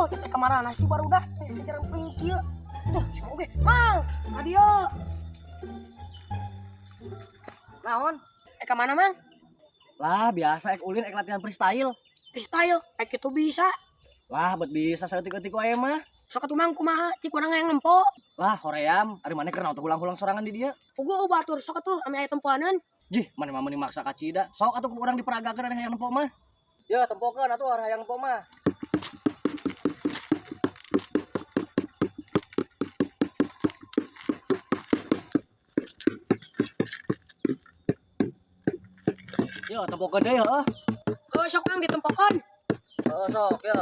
Itu kamarana sih barudak teh sajarempling kieu. Tuh, si oge. Mang, ka dieu. Naon? Eh, ka mana, Mang? Lah, biasa ek ulin, ek latihan freestyle. Freestyle, kayak gitu bisa. Lah, bet bisa saeutik-eutik wae mah. Sok atuh, Mang, kumaha? Cik urang yang nempo. Lah, hoream, ari maneh keur naon tuh hulang-hulang sorangan di dieu? Puguh batur, sok atuh ame aya tempoaneun. Jih, maneh mah meuni maksa kacida. Sok atuh ku urang diperagakeun ari hayang nempo mah. Ya, tempokeun atuh ari hayang nempo mah. Yo, tempokeun deui heuh. Oh, sok, Mang, ditempokeun. Heeh, sok ya.